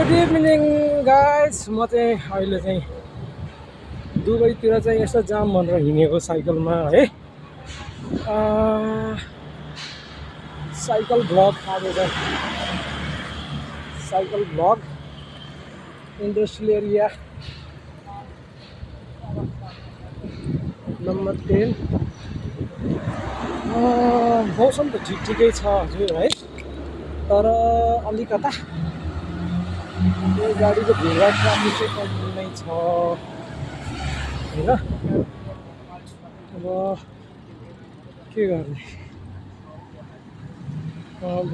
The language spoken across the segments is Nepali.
Good evening guys. म चाहिँ अहिले चाहिँ दुबईतिर चाहिँ यसो जाम भनेर हिँडेको साइकलमा है। साइकल ब्लग आज चाहिँ cycle blog industrial area number 10। मौसम त ठिकै छ हजुर है, तर अलिकता यो गाडीको भिडभाड ट्राफिक चाहिँ कम नै छ होइन। अब के गर्ने, अब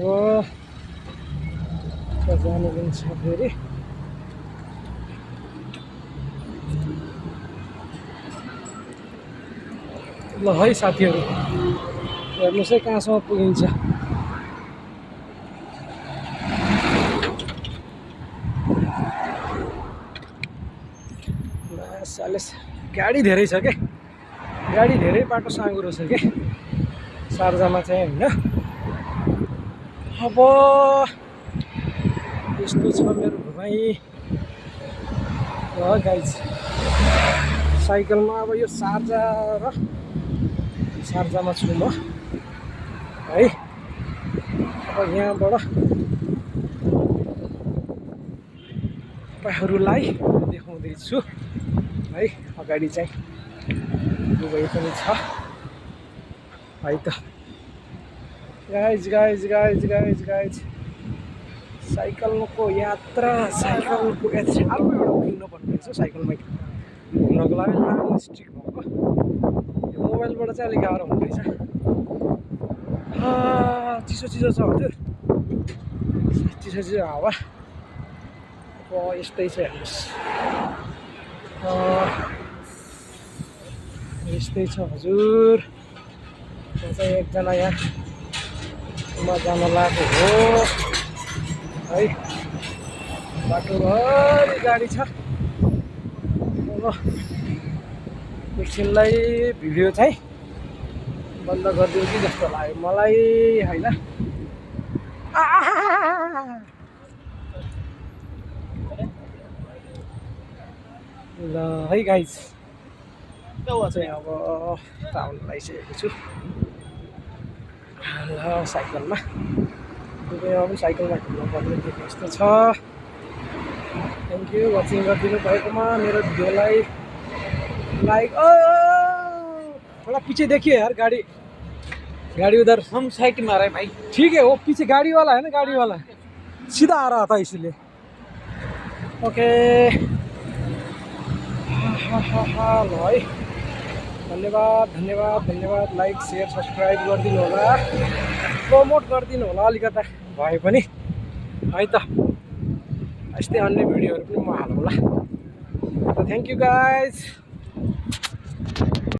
जानु पनि छ फेरि। ल है साथीहरू, हेर्नुहोस् है कहाँसम्म पुगिन्छ। सालेस गाडी धेरै छ के, गाडी धेरै बाटो साँगुरो छ के शारजामा चाहिँ होइन। अब यस्तो छ मेरो भनाइ र गाइज। साइकलमा अब यो शारजामा छु म है। अब यहाँबाट तपाईँहरूलाई देखाउँदैछु है। अगाडि चाहिँ दुबई पनि छ है त गाइज। साइकलको यात्रा, साइकलको यात्रा अर्को एउटा किन्नु पर्ने रहेछ। साइकलमा हिँड्नको लागि लामो स्टिक भएको, यो मोबाइलबाट चाहिँ अलिक गाह्रो हुँदैछ। चिसो छ हजुर, चिसो हावा। अब यस्तै छ हेर्नुहोस्, यस्तै छ हजुर। म चाहिँ एकजना यहाँमा जान लागेको हो है। बाटोभरि गाडी छ। एकछिनलाई भिडियो चाहिँ बन्द गरिदिउँ कि जस्तो लाग्यो मलाई होइन। ल है गाइज, चाहिँ अब टाउन आइसकेको छु। ल साइकलमा दुबईमा पनि साइकलमा हिँड्नुपर्ने देखेको जस्तो छ। थ्याङ्क यू वाचिङ गरिदिनु भएकोमा। मेरो भिडियोलाई लाइक। थोड़ा पीछे देखिए यार, गाड़ी उधर हम साइड में आ रहे हैं भाई। ठीक है, वो पीछे गाड़ी वाला है ना, गाड़ी वाला सीधा आ रहा था इसलिए। ओके ल है, धन्यवाद। लाइक शेयर सब्सक्राइब गरिदिनु होला, प्रमोट गरिदिनु होला अलिकता भए पनि है त। यस्तै अन्य भिडियोहरू पनि म हालौँला। Thank you guys.